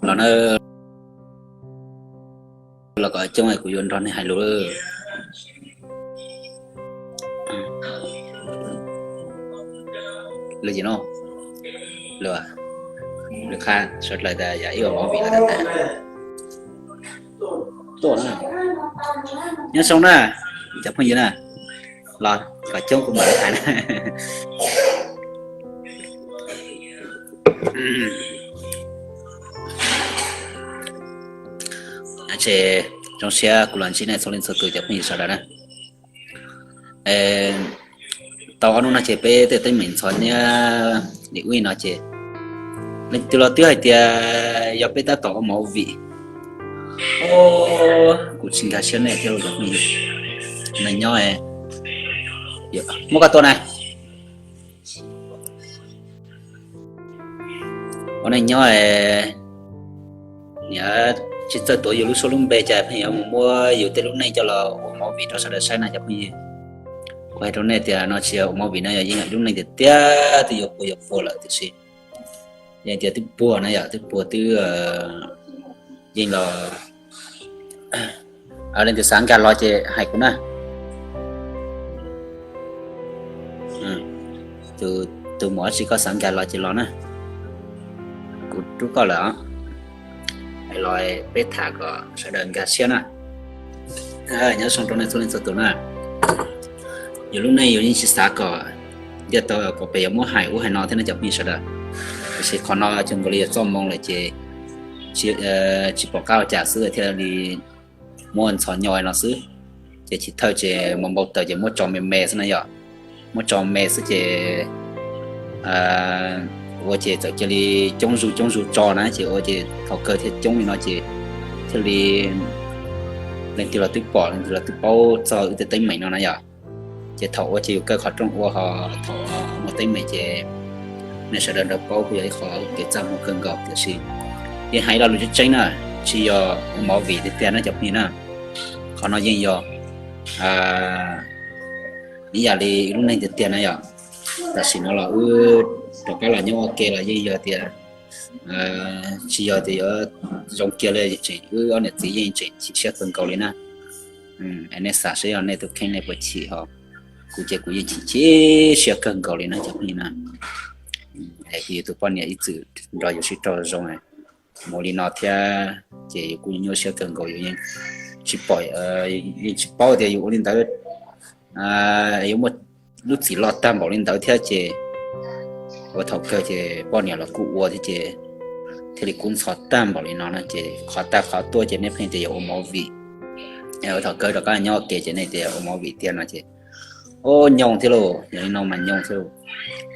Los na, los kom coob kuv yuav nrog nej hais lus. Lwm, lwm qha sawv dlawg tas yog ib ua movie los tas tas. Nyob zoo na, cov phooj ywg na, los kom coob kuv mam li hais na. Ces zoo siab kuv los ntsib nej txhua leej txhua tus cov phooj ywg sawv daws na. Tau ob hnub no ces peb tej teeb meem ntxhov niab li ub li no ces leej twg los twb hais tias yog peb tab tom ua movie. Kuv tsis nkag siab nej thiab lauj cov phooj ywg. Neeg nyob, muab koj tua na. Ua neej nyob, niam tsis txawj tuav yus lub suab lub npe cas pheej yuav mus muab yus tej lub neej coj los ua movie rau sawv daws saib na cov phooj ywg. Kuv hais rau nej tias no tsis yog ua movie no yog yeej yog ib lub neej tiag tiag twb yuav puag yuav puag lawm tiam sis yeej tias twb puag na yom, twb puag twb yeej los leej twg xav nkag los ces hais kuv na. Tus muaj dab tsi koj xav nkag los ces los na, kuv rub koj lawm os. Hais los peb tham kom sawv daws nkag siab na. Nyob zoo rau nej txhua leej txhua tus na. Yus lub neej yus yeej tsis xav kom ntiaj teb kom peb yuav muab hais ub hais no thiab no cov phooj ywg sawv daws. Tiam sis qhov no cuag nkaus li yog txoj moo lawm ces tsis pom qab ua cas xwb thiaj li muab ntxhov nyo no xwb. Ces chiv thawj ces mus npau taws ces muab tso me me xwb na yom. Muab tso me xwb ces ua ces txawm cia li coob zus coob zus tso na ces ua ces thaum kawg thiaj coob li no ces thiaj li leej twg los twb pom leej twg los twb paub txog wb tej teeb meem no na yom. Ces thaum ua ces yus kaw qhov rooj ua ho thaum muaj teeb meem ces nej sawv daws nrog paub kuj yog ib qho kev txaj muag kawg nkaus tiam sis yeej hais lo lus tseeb tseeb na, tsis yog ua movie tiag tiag na cov phooj ywg na. Qhov no yeej yog ib yam li lub neej tiag tiag na yom. Tam sim no los wb rov qab los nyob ua ke los yeej yog tias tsis yog tias yuav zoo kiag li, wb ob niam txiv yeej tseem chim siab kawg nkaus li na. Nej xav seb yog nej tus kheej nej puas chim ho, kuv ces kuv yeej chim chim siab kawg nkaus li na cov phooj ywg na. Es kuv yog tus poj niam ib txwm nrog yus sib raug zoo mus li no thiab ces yus kuj nyuaj siab kawg nkaus, yus yeej tsis pom, yeej tsis paub tias yus ua li ntawd yuav muaj lub txim loj tag npaum li ntawd thiab ces ua thaum kawg ces poj niam los kuj ua thiab ces thiaj li kub ntxhov tag npaum li no na ces qhov tag qhov tuaj ces nej pheej tias yog ua movie. Ua thaum kawg rov qab nyob ua ke ces nej tias ua movie tiag no ces ua nyob thiab lauj, yog li no mas nyob thiab lauj.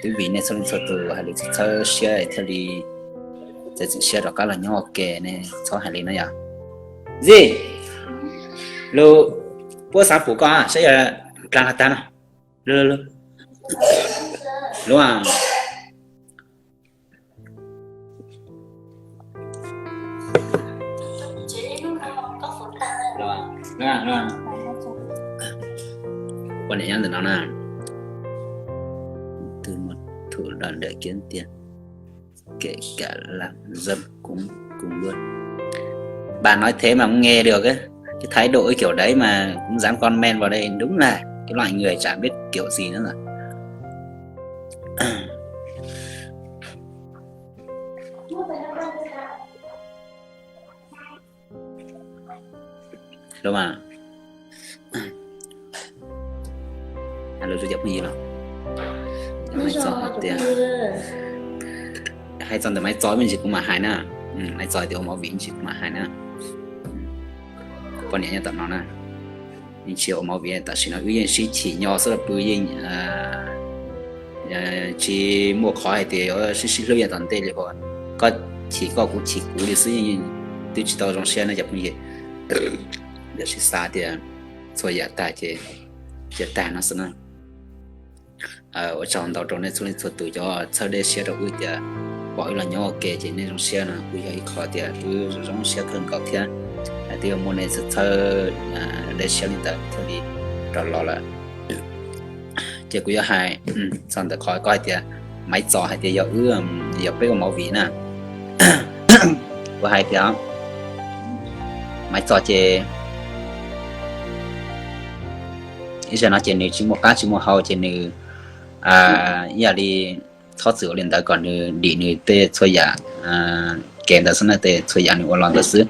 Twb vim nej txhua leej txhua tus hais lus txhawb siab thiaj li txiav txim siab rov qab los nyob ua ke, nej txhob hais li no yom. Zij, lub, puab xaav pum koj saib yog dlaag has tag no. Lub, lub, poj niam nyob ntawm no na. Tus muaj thum los nram kiab tiag. Kể cả là giận cũng cùng luôn. Bà nói thế mà không nghe được ấy. Cái thái độ cái kiểu đấy mà cũng dám comment vào đây, đúng là cái loại người chả biết kiểu gì nữa rồi. Lub mas, lub cov phooj ywg los, hais txog ntawm Maiv Txos me ntsis kuv mam hais na. Maiv Txos tias ua movie me ntsis kuv mam hais na. Poj niam nyob tom no na, yeej tsis ua movie, tam sim no wb yeej sib chim nyo xwb los pw, yeej tsis muaj qhov hais tias yuav sib sib hlub yav tom ntej li. Ho koj chim koj, kuv chim kuv li xwb, yeej twb tsis tau zoo siab na cov phooj ywg. Yog sib xav tias txhua yam tag ces cia tag no xwb na. Ua tsaug ntau rau nej txhua leej txhua tus cov txhawb dej siab rau wb tias pom wb los nyob ua ke ces nej zoo siab no kuj yog ib qho tias wb zoo siab kawg nkaus thiab. Hais tias muaj nej txhawb txhawb dej siab li ntawd thiaj li rov los lawm. Ces kuv yuav hais txog ntawm qhov koj hais tias Maiv Txos hais tias yog wb, yog peb ua movie na. kuv hais tias Maiv Txos ces ib zaug no ces nws tsis muaj qab tsis muaj hau ces nws ib yam li txhob txwm ua li ntawd kom nws dim nws tej txhua yam kev ntawd xwb na, tej txhua yam nws ua los ntawd xwb.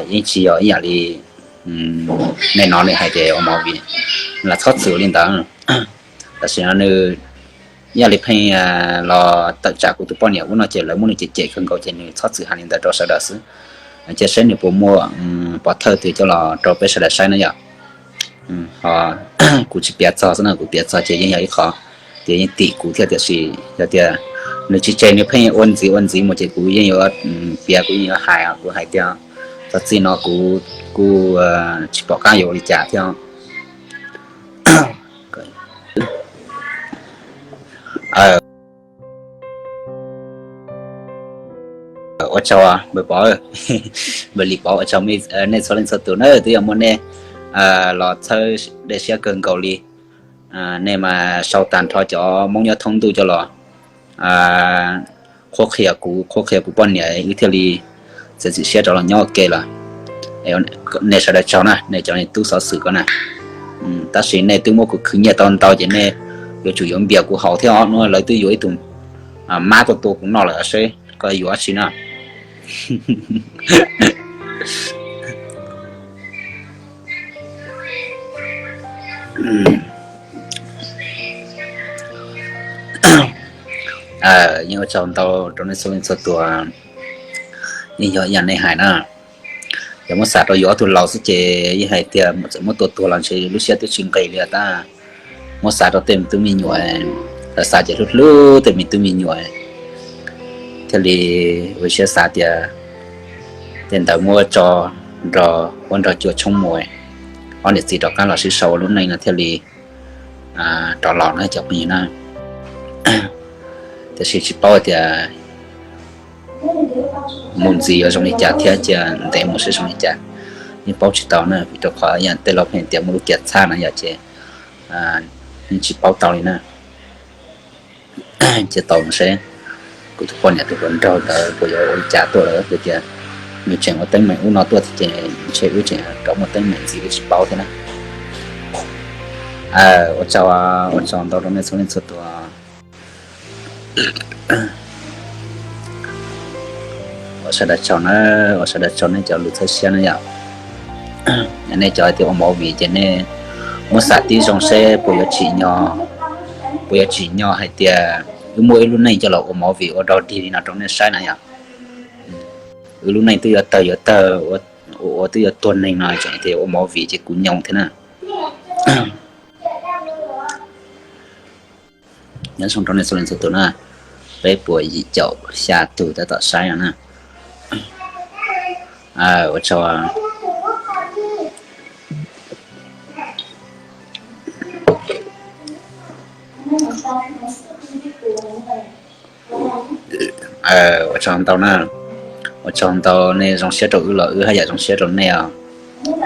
Yeej tsis yog ib yam li nej no nws hais tias ua movie, los txhob txwm ua li ntawd. Tam sim no nws ib yam li pheej los tawm tsam kuv tus poj niam ub no ces lawv muab nws cem cem kawg nkaus ces nws txhob txwm hais li ntawd rau sawv daws xwb. Cia saib nws puas muaj pov thawj twg coj los rau peb sawv daws saib na yom. Ho kuv tsis piav txog xwb no, kuv piav txog ces yeej yog ib qho tias yeej tim kuv thiab, tiam sis yog tias nws tsis tseg nws pheej ua ntxiv ua ntxiv mus ces kuv yeej yuav piav, kuv yeej yuav hais, kuv hais tias txog txij no kuv kuj tsis pom qab yuav ua li cas thiab. Ua tsaug npawg Pov, npawg Lis Pov, ua tsaug nej txhua leej txhua tus na, twb yog muaj nej los txhawb dej siab kawg nkaus li. Nej mas sau tag nrho cov Hmoob nyob thoob ntuj coj los qhuab qhia kuv, qhuab qhia kuv poj niam, wb thiaj li txiav txim siab rov los nyob ua ke lawm. Nej sawv daws tsaug na, nej cov tub xov xwm ko na. Tab sis nej twb muab kuv khwv nyiaj tau ntau ces nej yuav tsum yuav npias kuv haus thiab os. Hnub no lawv twb yuav ib tug mab tuaj tua kuv noj lawm, seb koj yuav dab tsi no. Yeej ua tsaug ntau rau nej txhua leej txhua tus. Yeej yog ib yam nej hais na, yog muab xav rau yus ob tug laus xwb ces yeej hais tias txawm muab tua tuag los ntshe lub siab twb tsis nqis li tab. Muab xav rau tej me tub me nyuam, lawv xav ces hlub hlub tej me tub me nyuam, thiaj li ua siab xav tias tej ntawd muab tso nrog huab nrog cua tshoob mus, ob niam txiv rov qab los sib sau ua lub neej no thiaj li rov los na cov phooj ywg na. Tiam sis tsis paub tias mus ntxiv yuav zoo li cas thiab cia ntev mus seb zoo li cas. Yeej paub tsis tau na, vim rau qhov yog tej laus pheej tias muaj lub kiav txhab na yom, ces yeej tsis paub tau li na. Cia tau mus seb kuv tus poj niam tus hluas nraug ntawd puas yuav ua li cas tuaj lawm, yog tias nws tseem ua teeb meem ub no tuaj ces ntshe wb tseem rov muaj teeb meem ntxiv wb tsis paub thiab na. Ua tsaug, ua tsaug ntau rau nej txhua leej txhua tus. Ua sawv daws tsaug na, ua sawv daws tsaug nej cov lus txhawb siab na yom. Nej cov hais tias ua movie ces nej muab xav tib zoo seb puas yuav tsim nyog, puas yuav tsim nyog hais tias wb muab wb lub neej coj los ua movie ua dog dig li no rau nej saib na yom. Wb lub neej twb yuav tawg yuav tawg, ua ua twb yuav tuag neeg no tseem tias ua movie ces kuv nyoo thiab na. Nyob zoo rau nej txhua leej txhua tus na, peb puas yim caum xya tus tab tom saib no na. Ua tsaug. Ua tsaug ntau na, ua tsaug ntau, nej zoo siab rau wb los wb haj yam zoo siab rau nej os.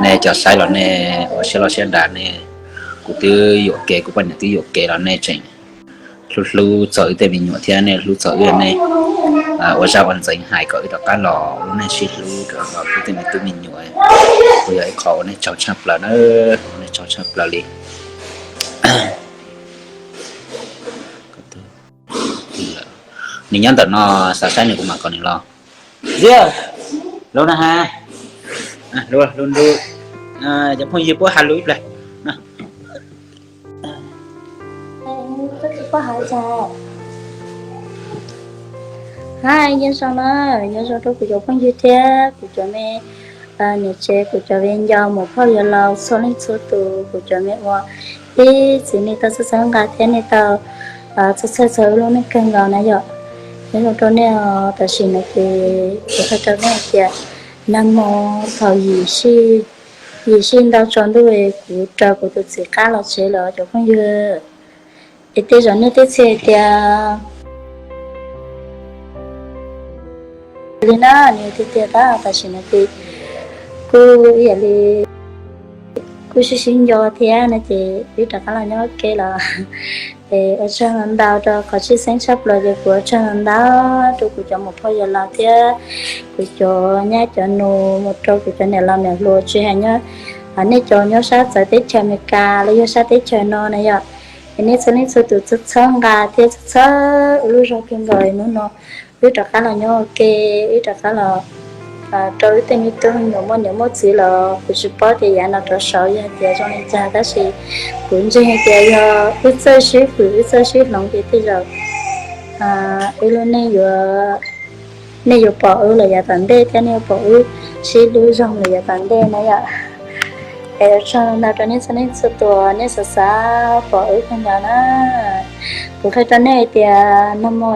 Nej cov saib los nej ua siab loj siab dav, nej, kuv twb yuam kev, kuv poj niam twb yuam kev los nej tseem hlub hlub txog wb tej me nyuam thiab nej hlub txog wb, nej ua zaj ua ntxeev hais kom wb rov qab los lub neej sib hlub, rov los hlub tej me tub me nyuam. Kuj yog ib qho ua nej tsaug tshaj plaws na, ua nej tsaug tshaj plaws li. Nws nyob ntawm no, xav saib nws kuv mam kom nws los. Ziab, lub na ha, lub, lub, cov phooj ywg puab has lus ib pliag. Hais nyob zoo na, nyob zoo rau kuv cov phooj ywg thiab kuv cov me niam tsev, kuv cov viv ncaus, muam phauj yawg laus txhua leej txhua tus, kuv cov me ua ib txwm nej tau txhawb txhawb nqa thiab nej tau txhawj txhawj txog wb lub neej kawg nkaus na yom. Nyob zoo rau nej os, tam sim no ces kuv hais rau nej hais tias nag hmo thaum yim sij, yim sij ntau tsaus ntuj kuv raws kuv tus txiv qab los tsev lawm cov phooj ywg. Es tej zaum nej tej txhia hais tias li na, nws tiag tiag tab tam sim no ces kuj ib yam li kuj sib sib nco thiab no ces wb rov qab los nyob ua ke los Ua tsaug ntau rau qhov tshwj xeeb tshaj plaws ces kuv ua tsaug ntau rau kuv cov muam phauj yawg laus thiab kuv cov nyab cov nus, mus rau kuv cov niam laus niam hluas, tsis hais nyob nej cov nyob sab txawv teb chaws Amelikas los yog sab teb chaws no na yom. Es nej txhua leej txhua tus txhawb nqa thiab txhawb ua lub zog kawg nkaus hnub no wb rov qab los nyob ua ke, wb rov qab los rau wb tej me tub me nyuam muaj niam muaj txiv los kuv tsis paub tias yav no rov saud yog hais tias zoo li cas, tab sis kuv ntseeg hais tias yog wb txawj sib hwm wb txawj sib hloov ces tej zaum wb lub neej yuav, nej yuav pom wb lawm yav tom ntej thiab nej yuav pom wb sib hlub zoo lawm yav tom ntej na yom. Es ua tsaug ntau rau nej txhua leej txhua tus, nej xav xav pom wb kawg nkaus na. Kuv qhia rau nej hais tias nag hmo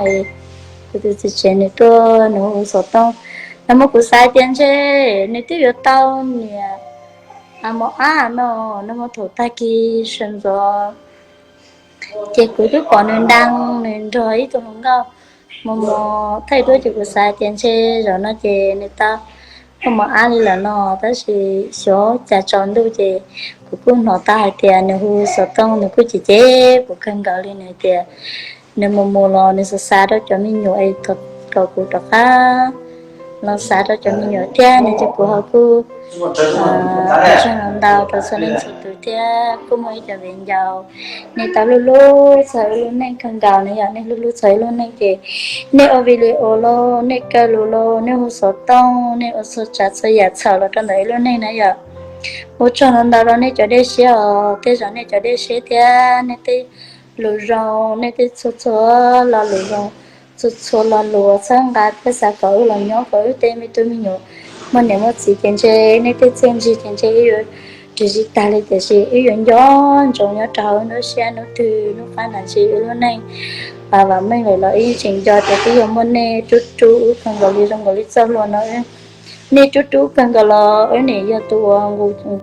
kuv tus txiv tsev nws tuaj nws hu xov tooj, nag hmo kuv xav tias ntshe nws twb yuav tau niam mos ab no, nag hmo thaum tag kis sawv ntxov ces kuv twb pom nws nroo nws nrog ib tug hluas nkauj mos mos thaij duab ces kuv xav tias ntshe zaum no ces nws tau hu mos ab li lawm no, tab sis xyov cas tsaus ntuj ces kuv kuj hnov tau hais tias nws hu xov tooj, nws kuj cem cem kuv kawg nkaus li, nws hais tias nws mus mus los nws xav xav rau cov me nyuam es kom kuv rov qab los xav rau cov me nyuam thiab no ces kuv ho kuj ua tsaug ntau rau txhua leej txhua tus thiab kuj muaj ib co viv ncaus nej tau hlub hlub txog wb lub neej kawg nkaus na yom. Nej hlub hlub txog wb lub neej ces nej ua video los, nej kaw lus los, nej hu xov tooj, nej ua txhua tsav txhua yam txhaum los rau ntawm wb lub neej na yom. Ua tsaug ntau ntau rau nej cov dej siab os, tej zaum nej cov dej siab thiab nej tej lus zoo, nej tej txhua txhua lo lus zoo, txhua txhua lo lus txhawb nqa thiab xav kom wb los nyob kom wb tej me tub me nyuam muaj niam muaj txiv ces ntshe nej tej txiaj ntsig ces ntshe wb yuav ris zis tag li, tiam sis wb yuav nco ntsoov nyob rau hauv wb lub siab, hnub twg hnub qab na ntsis wb lub neej vam meej lawm los wb yeej tseem nco tias twb yog muaj nej rub rub wb kawg nkaus li, zoo nkaus li txoj hlua no nej rub rub kawg nkaus los wb nim yog tus uas nqus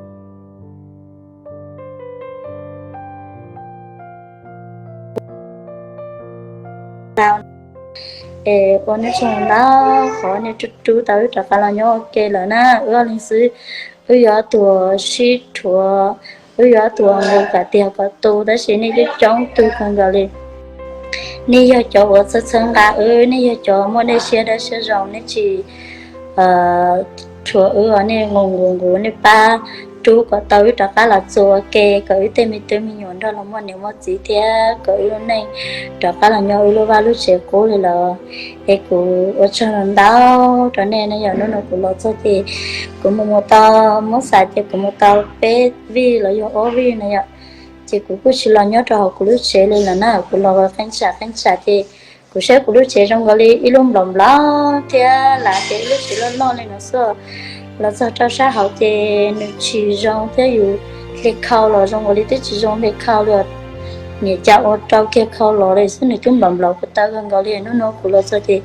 Es ua nej tsaug ntau qhov nej rub rub tau wb rov qab los nyob ua ke lawm na. Wb ob leeg xwb, wb yuav tuag sib rhuav, wb yuav tuag nqus kom tiag kom tu, tab sis nej coob coob tug kawg nkaus li. Nej yog cov uas txhawb txhawb nqa wb, nej yog cov muaj dej siab dawb siab zoo, nej tsis rhuav wb, nej nqus nqus nqus, nej pab rub kom tau wb rov qab los txuas ua ke, kom wb tej me tub me nyuam nrog los muaj niam muaj txiv thiab kom wb lub neej rov qab los nyob wb lub vaj lub tsev qub li lawm. Es kuv ua tsaug ntau rau nej na yom. Hnub no kuv los txog ces kuv mus mus tau, muab xav ces kuv mus tau peb vij los yog ob vij na yom. Ces kuv kuj tsis los nyob rau hauv kuv lub tsev li lawm na, kuv los qeeb tsam qeeb tsam ces kuv saib kuv lub tsev zoo nkaus li ib lub nplaum nplaum thiab lav ces ib lub tsev loj loj li no xwb. Los txog rau sab hauv ces nws tsis zoo thiab, yus hle khau los zoo nkaus li twb tsis zoo hle khau li. Niam cas ua rau kiag khau los li xwb, nws twb nplaum nplaum kuv taw kawg nkaus li. Hnub no kuv los txog ces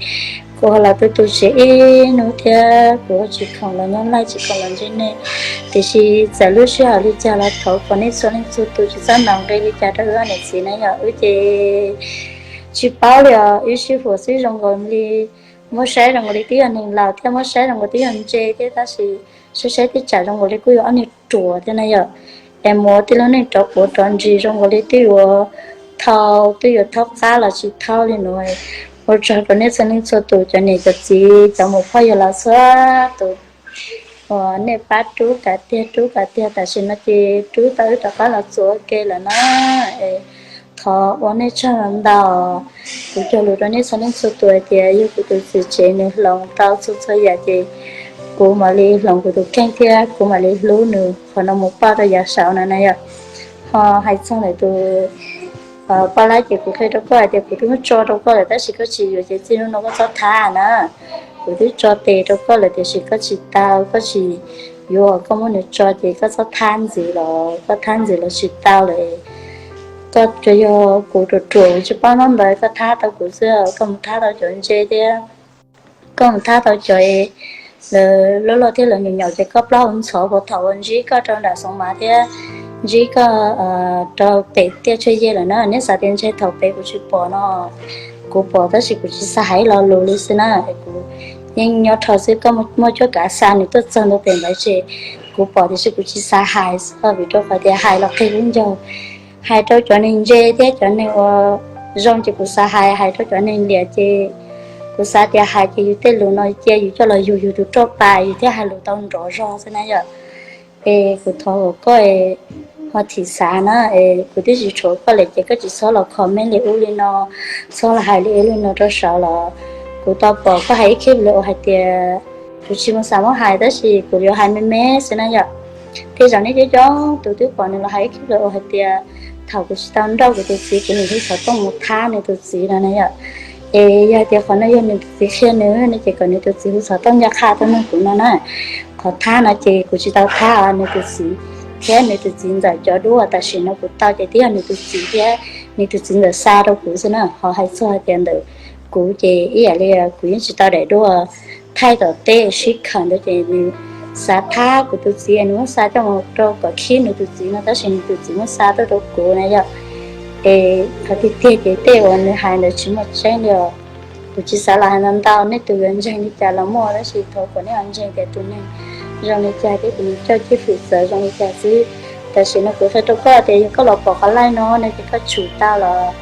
kuv ho los tu tu tsev ib hnub thiab kuv ho tsis khoom los nyob laij tsis khoom los ntsib nej. Tiam sis txawm lub sij hawm li cas los thov kom nej txhua leej txhua tus tsis txhob ntaus nqi li cas rau wb niam txiv na yom. Wb ces tsis paub li os, wb sib huam xwb zoo nkaus li, muab saib zoo nkaus li twb yog neeg laus thiab muab saib zoo nkaus twb yog ntse thiab, tab sis saib saib twb tsam zoo nkaus li kuj yog ob niag ruam thiab na yom. Es mus ua tib lub neej rov quav rov ntsis zoo nkaus li twb yuav thau, twb yuav thaub qab los tsis thaub li no. Ua tsaug rau nej txhua leej txhua tus, cov niam cov txiv, cov muam phauj yawg laus txhua tus uas nej pab rub kav tiag rub kav tiag, tam sim no ces rub tau wb rov qab los txuas ua ke lawm na. Es thov ua nej tsaug ntau. Kuv cog lus rau nej txhua leej txhua tus hais tias yog kuv tus txiv tsev nws hloov tau txhua txhua yam ces kuv mam li hloov kuv tus kheej thiab kuv mam li hlub nws qhov no mus poj rau yav saud na na yom. Ho hais txog ntawm tus poj laib ces kuv qhia rau koj hais tias kuv twb muab tso rau koj lawm tab sis koj tsis yuav ces txij hnub no koj txhob thab na. Kuv twb tso tes rau koj lawm tiam sis koj tsis tau, koj tsis yuav, koj muab nws tso ces koj txhob thab ntxiv los, koj thab ntxiv los tsis tau lawm. Koj tsuas yog kuv ruam ruam tsis paub noj ntawd koj thab tau kuv xwb, koj mus thab tau cov ntse thiab koj mus thab tau cov lawv loj loj thiab lawv nyaum nyaum ces koj plaub hau ntxhov puas thaum uas ntsib koj rau nram Xoov Mav thiab ntsib koj rau pem tiaj tshuaj yej lawm na. Neb xav tias ntshe thaum pem kuv tsis pom no, kuv pom tab sis kuv tsis xav hais lo lus li xwb na. Kuv yeej nyob dhau xwb, koj muaj cuab kav xa nws tuaj txog ntua pem ntawd ces kuv pom tiam sis kuv tsis xav hais xwb, vim rau qhov tias hais los qhia lub ncaug, hais rau cov neeg ntse thiab cov neeg uas zoo ces kuv xav hais, hais rau cov neeg liam ces kuv xav tias hais ces yus tej lus no cia yus coj los yug yus tus roj pas yus thiaj hais lus tau nrov zog xwb na yom. Es kuv thov kom koj ho thim xav na, es kuv twb tsis tshuav koj lawm ces koj tsis txhob los comment li ub li no, txhob los hais li ub li no rau saud los. Kuv tau pom koj hais ib khib lus uas hais tias, kuv tsis mus xav muab hais tab sis kuv yuav hais me me xwb na yom. Tej zaum nej coob coob tus twb pom nws los hais ib khib lus uas hais tias thaum kuv tsis tau nrauj kuv tus txiv kuv niam hu xov tooj mus thab nws tus txiv no na yom. Es yog tias qhov no yog nws tus txiv qhia nws no ces kom nws tus txiv hu xov tooj ncaj qha tuaj nug kuv no na. Qhov thab no ces kuv tsis tau thab nws tus txiv thiab nws tus txiv ntxawm cov duab, tam sim no kuv tau ces twb yog nws tus txiv thiab nws tus txiv ntxawm xa rau kuv xwb na. Ho hais txog hais tias ntawm kuv ces ib yam li kuv yeej tsis tau daim duab thaij tom teb sib khawm ntawd ces nws xav thab kuv tus txiv nws muab xa coj mus rau kom khib nws tus txiv no tab sis nws tus txiv muab xa tuaj rau kuv na yom. Es qhov tiag tiag ces tej uas nws hais ntawd tsis muaj tseeb li os. Kuv tsis xav los hais ntau ntau, nej tus yuav ntseeg li cas los muaj tab sis thov kom nej ho ntseeg tias tus neeg zoo li cas thiab tus neeg coj cwj pwm txawv zoo li cas xwb. Tam sim no kuv qhia rau koj tias yog koj los pom qhov live no no ces koj tshum tau los,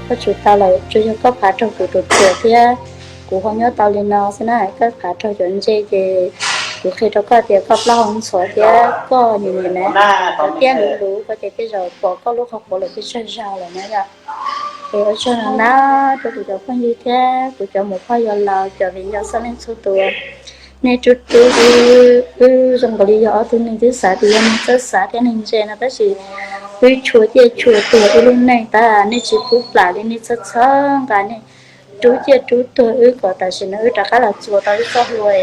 koj tshum tau lawm tsuas yog koj phav raug kuv tus ruam thiab kuv ho nyob tau li no xwb na. Koj phav raug cov ntse ces kuv qhia rau koj tias koj plaub hau ntxhov thiab koj nyiam nyiam na, koj tiab luv luv koj ces tej zaum pom koj lub qhov quav lawm peb tsawg zaug lawm na yom. Es ua tsaug ntau rau kuv cov phooj ywg thiab kuv cov muam phauj yawg laus cov viv ncaus txhua leej txhua tus. Nej rub rub wb, wb zoo nkaus li yog ob tug neeg twb xav tias yog neeg txawj xav thiab neeg ntse no tab sis wb tshua ciaj tshua tuag wb lub neej tab nej tsis pub plam li nej txhawb txhawb nqa nej rub ciaj rub tuag wb kom tam sim no wb rov qab los txuas tau wb txoj hlua.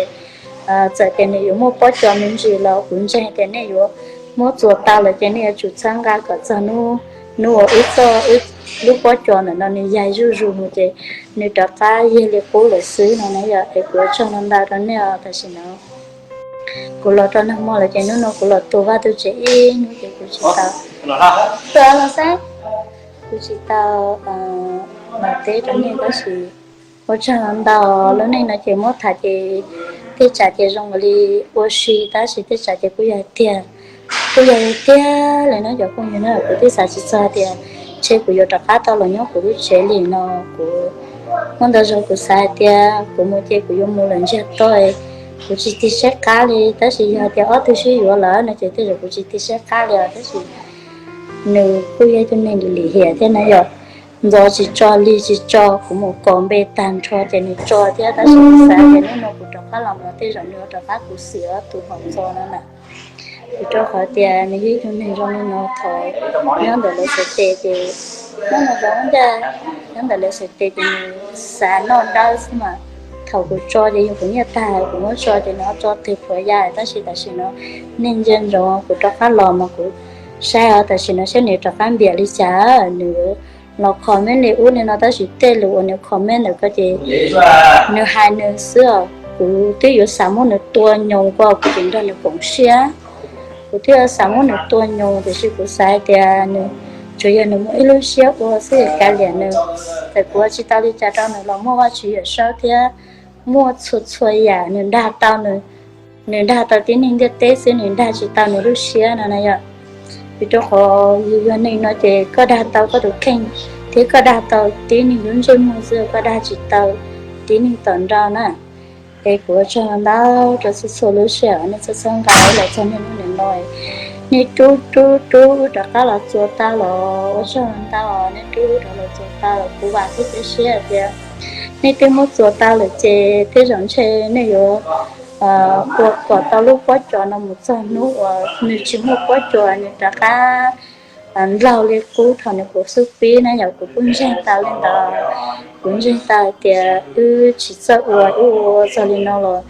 Txawm tias nws yuav muaj pob co me ntsis los kuv ntseeg tias nej yuav muab txuas tau lawm ces nej yuav tsum txhawb nqa kom txog hnub, hnub uas wb txoj, wb lub pob co ntawm no nws yaig zuj zus mus ces nws rov qab yig li qub lawm xwb no na yom. Es kuv ua tsaug ntau ntau rau nej os. Tam sim no kuv los rau nag hmo lawm ces hnub no kuv los tu vaj tu tsev ib hnub ces kuv tsis tau, los xab, kuv tsis tau los teb rau nej tab sis ua tsaug ntau. Lub neej no ces muab tham ces tej tsam ces zoo li ua si tab sis tej tsam ces kuj yog tiag, kuj yog tiag li no cov phooj ywg na. Kuv twb xav tsis txog tias ntshe kuv yuav rov qab tau los nyob kuv lub tsev li no. Kuv muaj ntau zaus kuv xav hais tias kuv mus ces kuv yuav mus lawm ntsiag to, kuv tsis tig saib qab li tab sis yog tias ob tug sib yuav lawm no ces tej zaum kuv tsis tig saib qab li os tab sis nws kuj yog ib tug neeg lim hiam thiab na yom. Ntxov tsis tso lig tsis tso kuv mus kaus npe tag nrho ces nws tso thiab tab sis kuv xav tias hnub no kuv rov qab los mus tej zaum nws yuav rov qab kuv xim ob tug hom ntxov no na. Vim rau qhov tias nws yog ib tug neeg zoo li no thaum nyob ntawm lawv xaiv tes ces nyob no zoo ncaj, nyob ntawm lawv xaiv tes ces nws xav noj dawb xwb mas thaum kuv tso ces yog kuv nyiaj tag kuv muab tso ces nws tso twg puav ya tab sis tam sim no neeg ntsia ntsoov kuv rov qab los mas kuv saib os tam sim no saib nws rov qab npiam li cas. Nws los comment li ub li no tab sis tej lus uas nws comment ntawd ko ces nws hais nws xwb os. Kuv twb yuav xav muab nws tua nyoos ko kuv tseem nrog nws koom siab. Kuv twb yuav xav muab nws tua nyoos tiam sis kuv xav hais tias nws tsuas yog nws muaj ib lub siab ua xwb kav liam nws. Txawm kuv ua tsis tau li cas rau nws los muaj Vajtswv Yawmsaub thiab muaj txhua txhua yam nws dag tau, nws dag tau tib neeg ntiaj teb xwb nws dag tsis tau nws lub siab no na yom. Vim rau qhov yus yog neeg no ces koj dag tau koj tus kheej thiab koj dag tau tib neeg lub ntsej muag xwb koj dag tsis tau tib neeg tom nrau na. Es kuv ua tsaug ntau rau txhua txhua lub sij hawm nej txhawb txhawb nqa los txog niaj hnub nim no. Nej rub rub rub wb rov qab los txuas tau los ua tsaug ntau, nej rub rov los txuas tau los kuv vam thiab cia siab tias nej twb muab txuas tau lawm ces tej zaum ntshe nej yuav ua kom tau lub pob co no mus txog hnub uas nws tsis muaj pob co nws rov qab nplaug li qub thaum nws quav xub pib na yom. Kuv kuj ntseeg tau li ntawd, kuv ntseeg tau tias wb tsis txawj ua wb ua txog li no los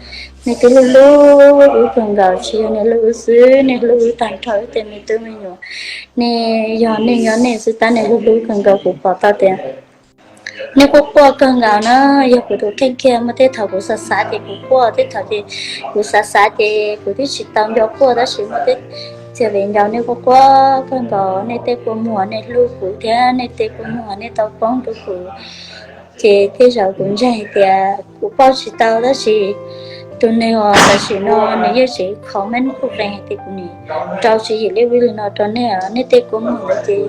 nej twb hlub hlub wb kawg nkaus, tsis yog nej hlub wb xwb nej hlub wb tag nrho wb tej me tub me nyuam. Nej yog nej nyob nej xwb tab nej hlub hlub kawg nkaus kuv pom tau tias nej quaj quaj kawg nkaus na. Yog kuv tus kheej kiag muaj tej thaum kuv xav xav ces kuv quaj, tej thaum ces kuv xav xav ces kuv twb tsis tau nco quaj tab sis muaj tej txiag viv ncaus nej quaj quaj kawg nkaus, nej tej kua muag nej hlub kuv thiab nej tej kua muag nej tau poob rau kuv. Ces tej zaum kuv ntseeg hais tias kuv pauj tsis tau tab sis tus neeg uas tam sim no nws yeej tseem comment kuj qees hais tias kuv nim rau tswv yim li ub li no rau nej, nej tej kua muag ntawd ces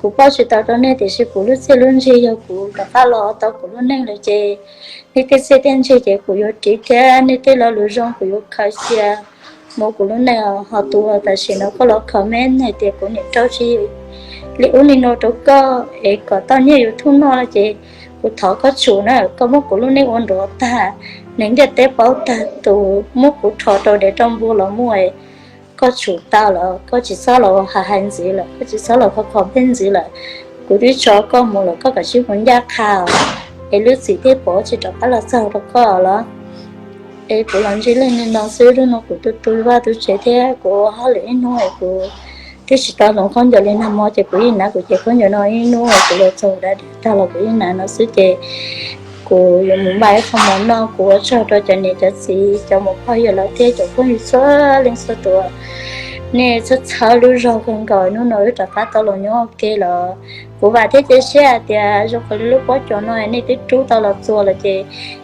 Kuv pauj tsis tau rau nej tiam sis kuv lub txiaj lub ntsig yog kuv rov qab los tau kuv lub neej lawm ces nej tej txiaj tej ntsig ces kuv yuav ris thiab nej tej lo lus zoo kuv yuav khaws cia mus kuv lub neej. Ho tus tam sim no koj los comment hais tias kuv niam rau tsis li ub li no rau koj es kom tau nyiaj YouTube noj no ces kuv thov koj tsum na, koj muab kuv lub neej ua nrov tag, neeg ntiaj teb paub tag, tus muab kuv rho rau dev rau npua los muaj, koj tsum tau lawm, koj tsis txhob los hais hais ntxiv lawm, koj tsis txhob los kho kho peb ntxiv lawm. Kuv twb tso koj mus lawm, koj kav tsij mus ncaj qha es lub txim thiaj pov tsis rov qab los txog rau koj los. Es kuv los ntsib leej li no xwb, lub no kuv tu tu vaj tu tsev thiab kuv ua hauj lwm ib hnub es kuv twb tsis tau hloov khaub ncaws li nag hmo ces kuv yeej hnav kuv cev khaub ncaws no ib hnub es kuv los txog da da tag los kuv yeej hnav no xwb ces kuv yuav mus npaj ib qho mov noj. Kuv ua tsaug rau cov niam cov txiv, cov muam phooj ywg lawv thiab cov phooj ywg txhua leej txhua tus, nej txhawb txhawb lub zog kawg nkaus, hnub no wb rov qab tau los nyob ua ke lawm. Kuv vam thiab cia siab hais tias zoo qhov li lub pob cos no nej twb rub tau los txuas lawm ces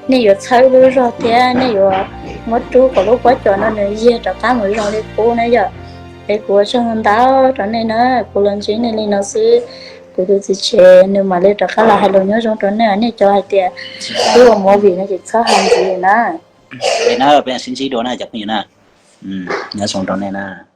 nej yuav txhawb lub zog thiab nej yuav muab rub kom lub pob cos no nws yiag rov qab mus zoo li qub na yom. Es kuv ua tsaug ntau rau nej na, kuv los ntsib nej li no xwb, kuv tus txiv tsev nws mam li rov qab los hais lus nyob zoo rau nej, nej cov hais tias twb ua movie no ces txhob hais ntxiv na. Peb sib ntsib dua na cov phooj ywg na, nyob zoo rau nej na.